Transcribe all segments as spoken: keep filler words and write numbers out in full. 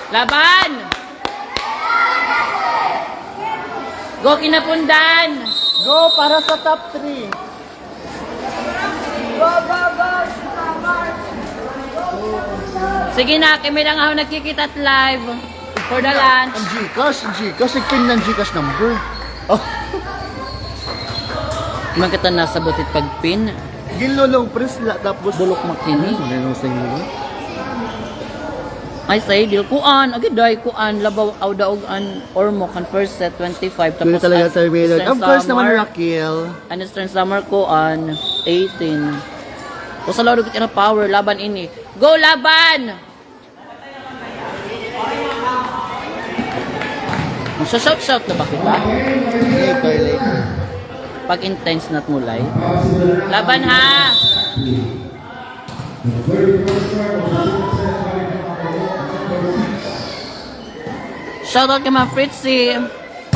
Laban! Go, Kinapundan! Go para sa top three! Sige na, kay may lang ako nagkikita live for the lunch. Ang GCash, ang GCash, nag-pin na an GCash number. Oh. Di man kita nasabot it pag-pin. Ginlolong press la, tapos bulok makini. Ano yung sa inyo? Ay, sa idil. Kuan, agi day, kuan, labaw, aw, daog an Ormoc, an first set, twenty-five. Tapos talaga, an Sir Mayor. Eastern Samar, Raquel. An Eastern Samar, kuan, eighteen. Usa la daw kita power, laban ini. Go, laban! Magsa-shout-shout na ba kita? Later, later. Pag intense na't mulay. Laban, ha! Shoutout kay Ma'am Fritzy.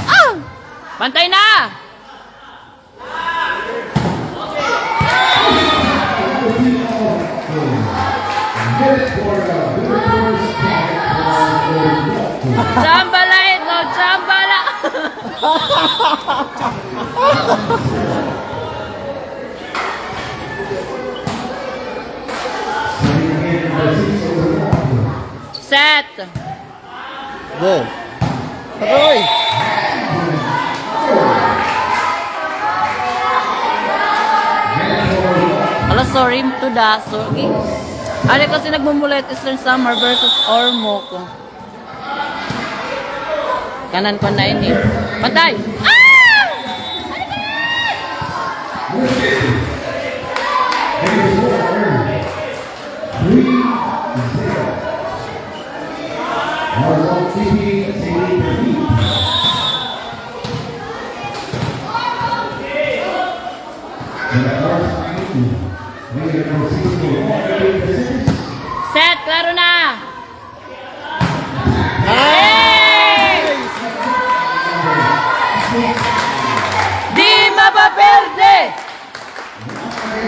Ah! Bantay na! Tsambala ito, tsambala! Set! Go. Aroy! Hala, sorry, Tuda. Sorry. Ari kasi nagmumula it Eastern Samar versus Ormoc. Kanan ko na ini. Patay! Ah! Set, klaro na! Nice! Di mapaperde!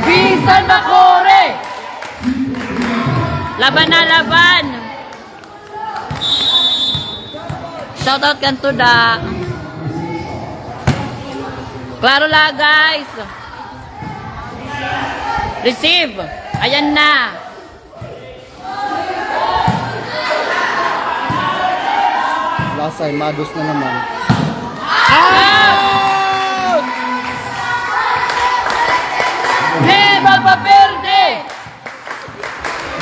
Bisan makuri! Laban na, laban! Shoutout kan Tuda. Klaro la, guys. Receive. Ayan na. Lasay, mados na naman. Out! Di magpaperde!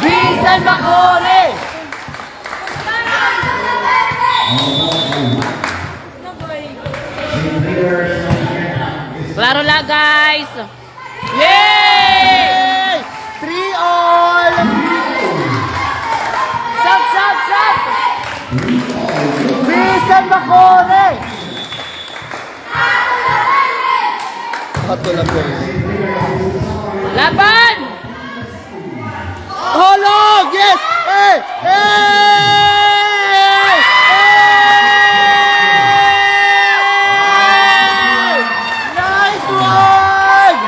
Bisan makuri! Klaro la, guys! Yay! Three all! Shot, shot, shot! Bisan makuri! Ato na po. Laban! Hala! Yes! Hey! Hey! Hey! Nice one!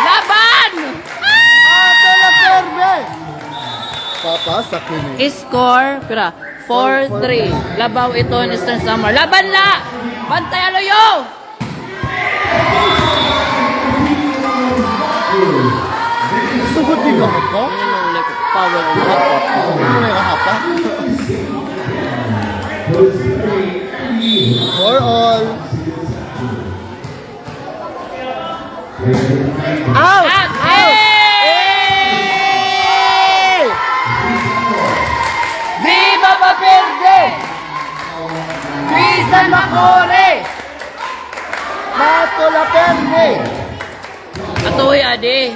Laban! Ato na perme! Papasak ini. Score, pira? Four three. Labaw ito ni Eastern Samar. Laban la! Bantay, aluyo! Sugod din ako to? Ano yung, like, power of hapa? Ano yung hapa? For all. Out! Out! Out! Hey! Di mapaperde! Bisan makuri! Mato la perme! Atoy, adi.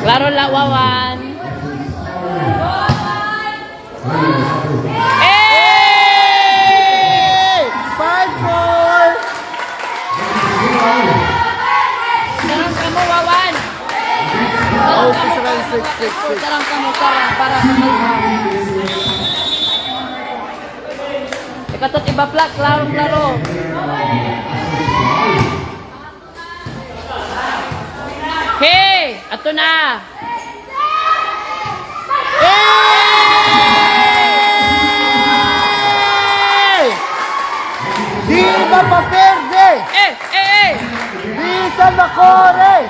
Klaro la, Wawan. Hey! Five four! Sarang kamo, Wawan. Oh, six round, six, six, six. Sarang kamo, sarang, para. Ikatot iba plak, klaro, klaro. Hey! Ato na! Hey! Di mapaperde! Eh! Eh! Eh! Bisan makore!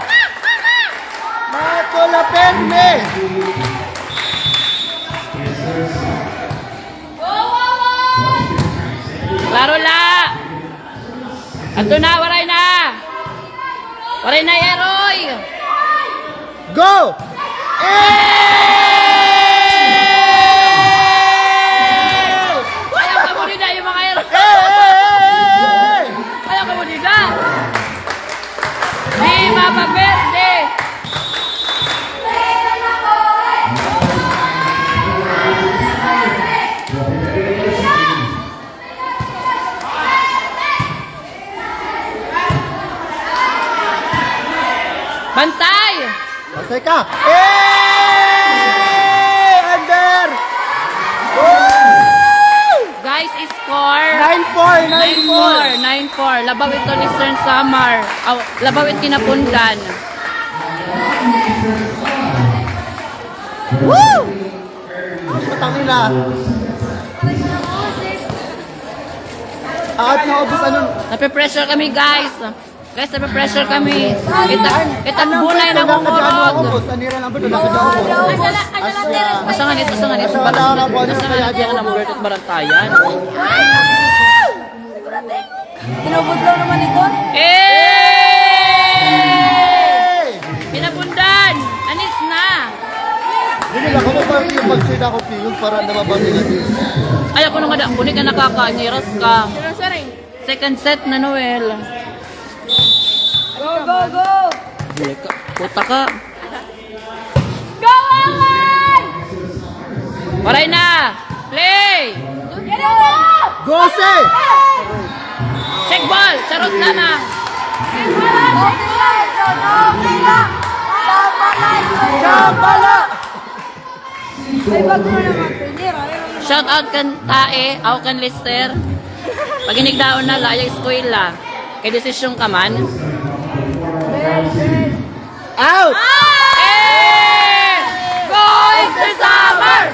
Matula pirme! Klaro la! Adto na, Waray na! Waray na, Eroy! Go! Eh! Ayaw kamo dida, mga Eroy! Eh, eh, eh, eh, eh! Ayaw kamo dida! Di mapaperde! Bantay! Bantay ka! Eh! Under! Woo! Guys, score! Nine four, nine four! Nine four, nine four. Labaw it Eastern Samar. Aw, labaw it Quinapondan. Woo! Putang ina. Aat na ubos, ano? Nape-pressure kami, guys. Guys, nape-pressure kami. Itag, itag bunay na bumurog. Ubos, anira lang ba ito? Nakadya ubos. Asa nga nito, asa nga nito? Asa nga nito, asa nga nito? Barantayan. Tinubod lang naman ito. Eh! Quinapondan! Anis na! Dili lang, kamo pa yung mag-side ako, Piyong, para na mabati na din. Ay, ako nung ada, kunik ka nakakaangiras ka. Second set na, Noel. Go, go, go! Dili ka. Puta ka. Go, Alan! Waray na! Play! Go, Sir! Check ball! Charot na na! Ay, bago na naman, Pionera. Shout out kan Tae, aw kan Lester. Pag hinigdaon na, layag eskwela. Kay desisyon ka man. Out! Eh! Go, Eastern Samar!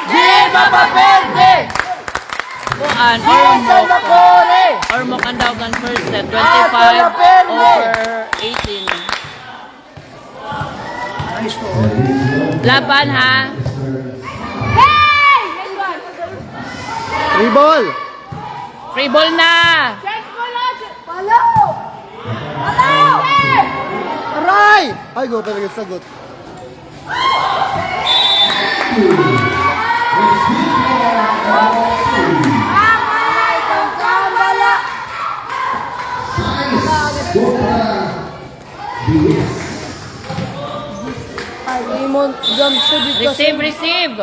Di mapaperde! Kuan, Ormoc. Ormoc an daog kan first set, twenty-five over eighteen. Laban, ha? Free ball! Free ball na! Check ball na! Palo! Palo! Aray! Ay, go talaga sagot. Ay, imon, jump sa dito. Receive, receive.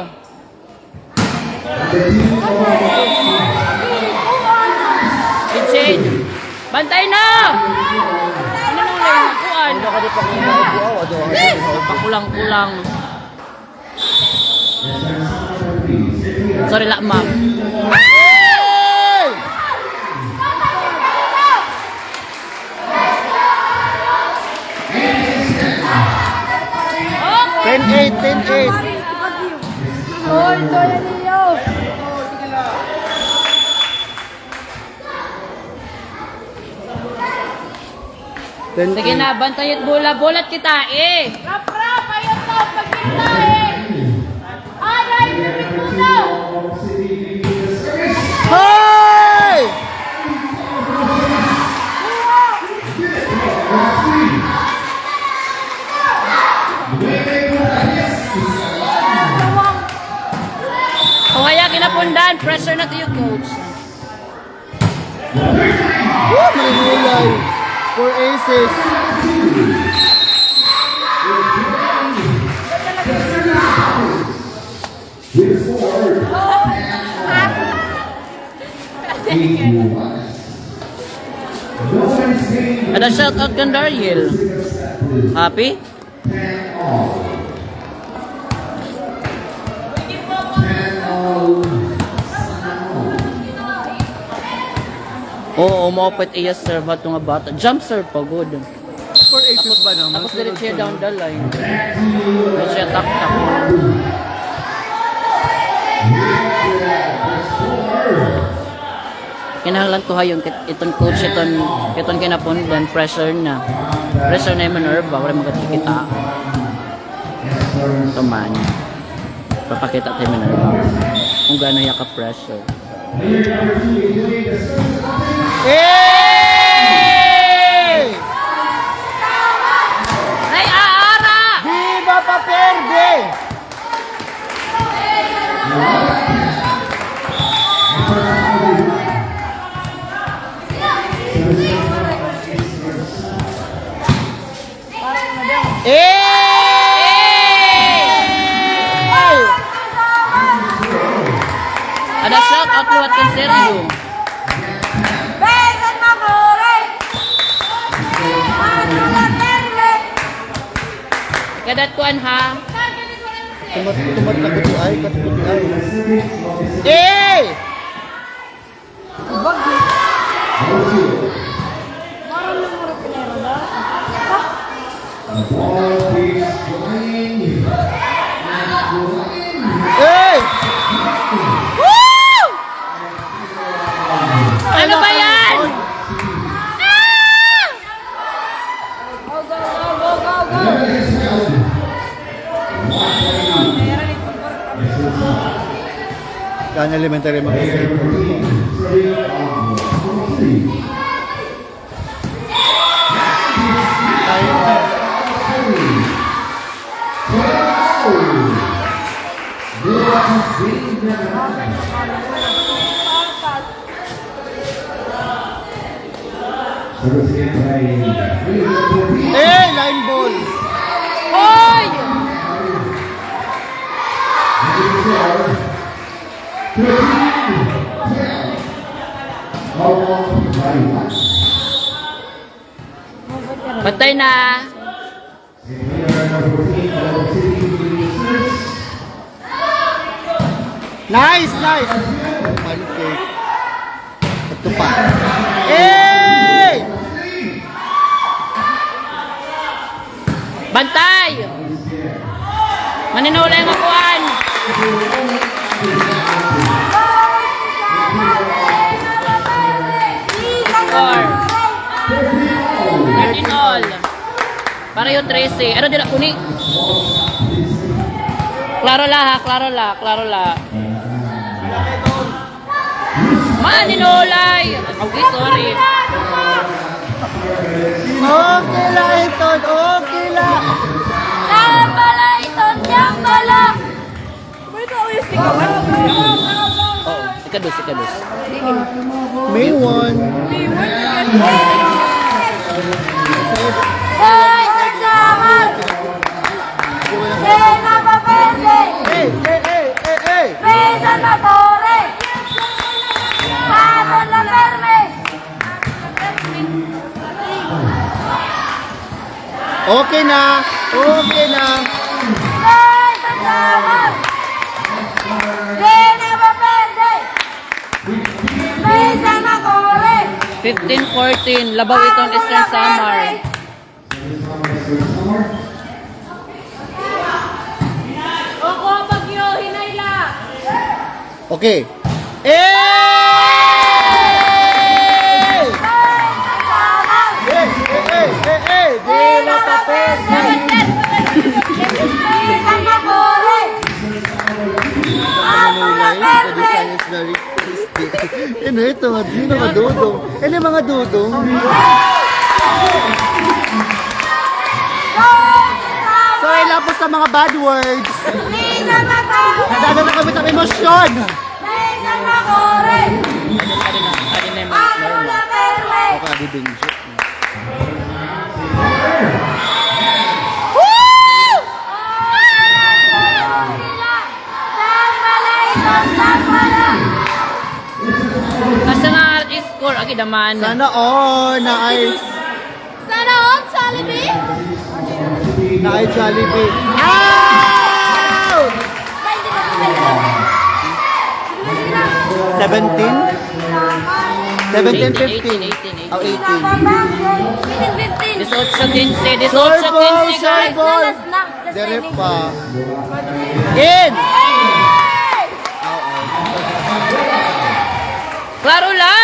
Richard. Bantay na! Ano nang kuan? Pakulang-kulang. Sorry la, ma'am. Ten eight, ten eight. Ten eight. Sige na, bantay it bola. Bola it kita, eh. Rap, rap, ayaw ka, pagkita, eh. Aray, pipit mo na. Hoy! O kaya kinapundan, pressure na to you, coach. Woo! Marinulay. Four aces. Ada shout out kan Dariel. Happy? Oo, maupay iya serve ato nga bata. Jump serve pa gud. Tapos, tapos diretso siya down the line. Diretso siya taktak. Kinahanglan tuhayon kit-, iton coach, iton, iton kinapundan, pressure na. Pressure na hi Minerva, waray magkakita. Tuman. Papakita ta hi Minerva kung gaano hiya ka-pressure. Hey! Ay, aara! Viva Paperde! Hey! Ada shout out liwat kan Sergio. Kadat kuan ha. Tumat, tumat na kuto ay, kat kuto ay. Hey! Bagyo. Parang namura pinera ba? Ha? Hey! Woo! Ano ba yan? Ah! Kan elementary mag-isip. Eh, line ball. Hoy! Patay na. Nice, nice. Pancake. Ito pa. Hey! Bantay! Maninulay nga kuan. Score. Thirteen all. Pareho trese. Ano dira kuni? Klaro la ha, klaro la, klaro la. Maninulay! Okay, sorry. Okay la, Iton. Okay la. Tambala, Iton. Tambala. Oo, ikados, ikados. May one. Hey, Iton. Hey, Iton. Hey, hey, hey, hey, hey. Bisan maturi. Patol la permi. Okay na. Okay na. Bisan maturi. Di na mapindi. Bisan maturi. Fifteen fourteen. Labaw iton Eastern Samar. Opo, bagyo, hinay la. Okay. Eh! Eh, eh, eh, eh, eh, di makapit. Ano na, eh? Pwede science na rin. Ano ito? Mga, di na madudong. Ano yung mga dudong? Sorry lang po sa mga bad words. Nadala na kami ng emosyon. Baka di din siya. Asa na score? Agi daman. Sana all na ay. Sana all, Jollibee? Na ay Jollibee. Out! Seventeen? Seventeen, fifteen. Eighteen, eighteen, eighteen. Oh, eighteen. Eighteen, fifteen. Dieciocho quince, diecioccho quince, guys. Diri pa. In! Klaro la!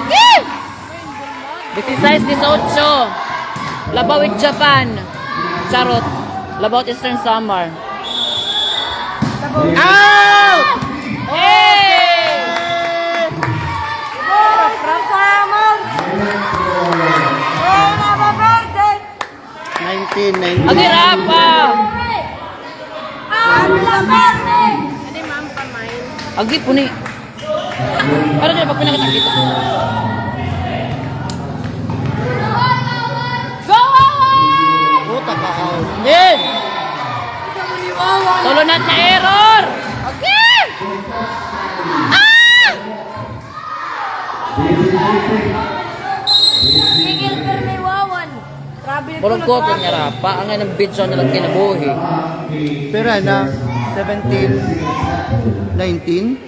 Agi! Dieciséis dieciocho. Labaw it Japan. Charot. Labaw it Eastern Samar. Out! Hey! Eastern Samar! Nineteen, nineteen. Agi, Rafa! Agi, puni. Ano na, pag pinakita kita? Go, Wawan! Puta ka, out. Game! Tulo na it na-error! Okay! Ah! Tigil pirmi, Wawan. Murag ko, kung nga Rafa, ang anong video nila kinabuhi. Pira na? Seventeen? Nineteen?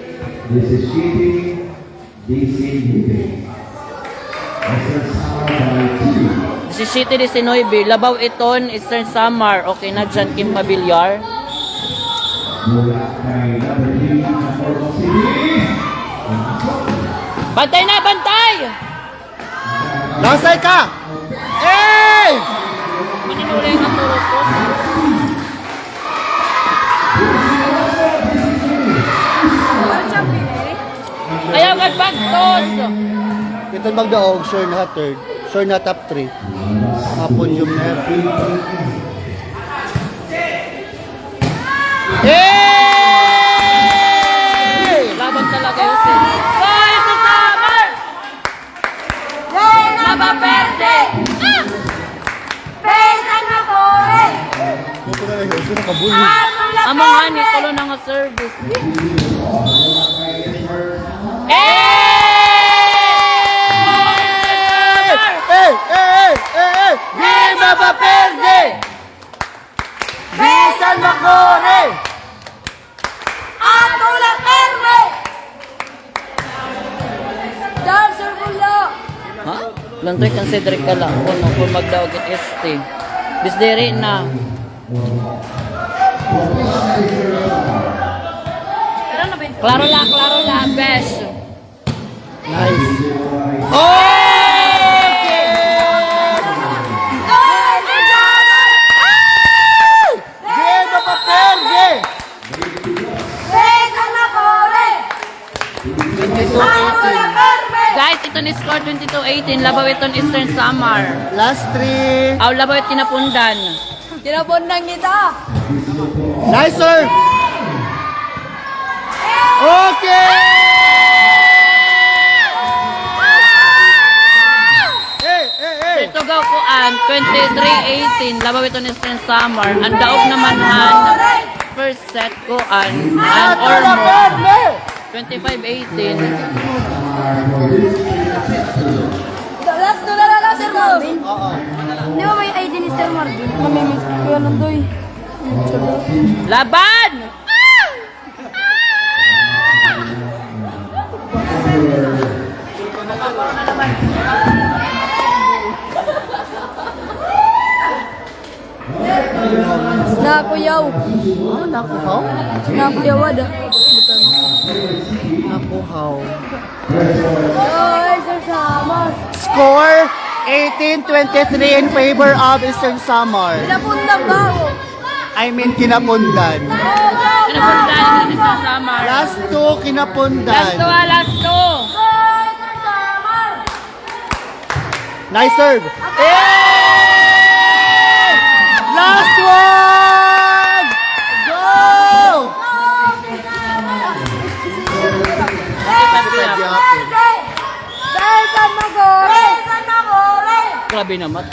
Diecisiete diecinueve. Labaw iton Eastern Samar. Okay na dyan, Kim Pabiliar. Bantay na, bantay! Lansay ka! Ey! Maninulay nga turok ko. Ayaw nga bagtos! Ito magdaog, sure na third. Sure na top three. Hapon yung meron. Hey! Laban talaga yun, sir. Hoy, sa Samar! Hoy, nabaperde! Ah! Pesan na, boy! Amo nga ni, tulo na nga service. Hey! Hey, hey, hey, hey, hey! Di mabaperde! Bisan makuri! Ato la pirmi! Dancer mo la! Ha? Lantoy kan Cedric ka la. Kuno, kung magdaog it este. Bis diri na. Klaro la, klaro la, besh. Nice. Okay! Ay! Game of a fair game! Guys, iton score twenty-two eighteen, labaw iton Eastern Samar. Last three. Aw, labaw it Kinapundan. Kinapundan kita. Nice serve. Okay! Hey, hey, hey. Ito gaw kuan, twenty-three eighteen, labaw iton Eastern Samar. An daog naman han first set kuan, an Ormo. Twenty-five eighteen. Last two na lang, Sir Marvin. Oo. Di ba may I D ni Sir Marvin? Mamimit ko yan, Andoy. Laban! Nakuyaw. Ah, nakuhaw? Nakuyaw, ada. Nakuhaw. Oy, sasama. Score, eighteen twenty-three in favor of Eastern Samar. Kinapundan ba? I mean, Kinapundan. Kinapundan, Eastern Samar. Last two, Kinapundan. Last two, ah, last two. Nice serve. Hey! Last one! Go! Grabe naman.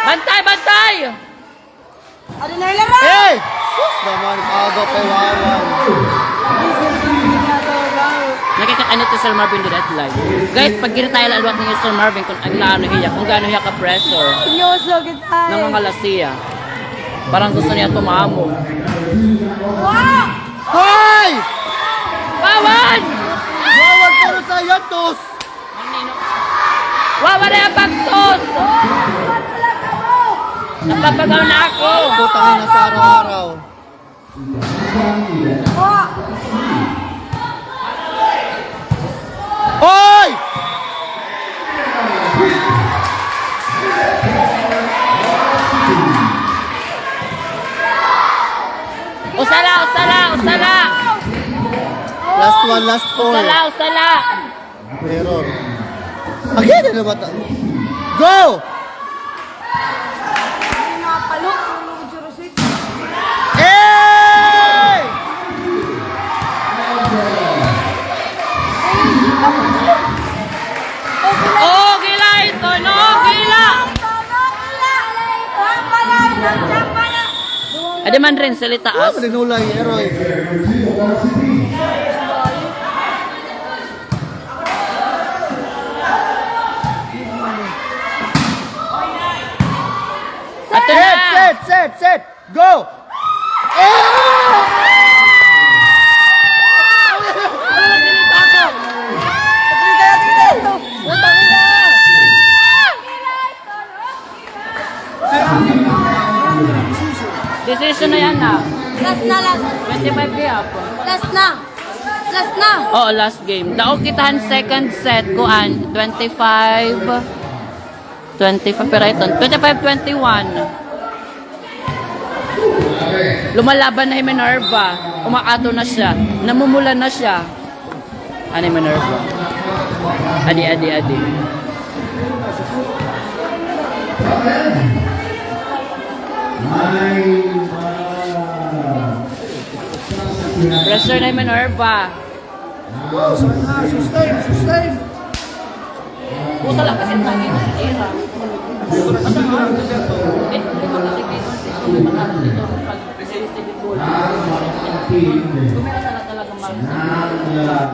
Bantay, bantay! Hey! Sus naman, aga pa, Wawan. Nakikita niyo to Sir Marvin dida it live. Guys, pagkita tayo la liwat ni Sir Marvin kung ano hiya, kung gaano hiya ka-pressure. Seryoso kita, eh. Namangalasiya. Parang gusto niya tumamo. Wow! Hoy! Wawan! Wawan, puro sayatos! Wa, wala ang pagtos! Napapagaw na ako! Putang ina sa araw-araw. Oy! Usala, usala, usala! Last one, last four. Usala, usala! Error. Again, ano ba ta-, go! Hey! Oh, gila ito, no? Gila! Adi man rin, salita as. Wala, malinulay, Eroy. Ato na! Set, set, set, set! Go! Decision na yan, ah. Last na, last. Twenty-five kaya po. Last na. Last na. Oo, last game. Daog kita han second set, kuan, twenty-five, twenty-five, pero ito, twenty-five twenty-one. Lumalaban na hi Minerva. Umaato na siya. Namumula na siya. Ano hi Minerva? Adi, adi, adi. Pressure na hi Minerva. Sustain, sustain. Usa lang kasi ang tangin sa tira. Ay, hindi mo kasi kayo ang tira. Kumira na lang talaga, Marcos.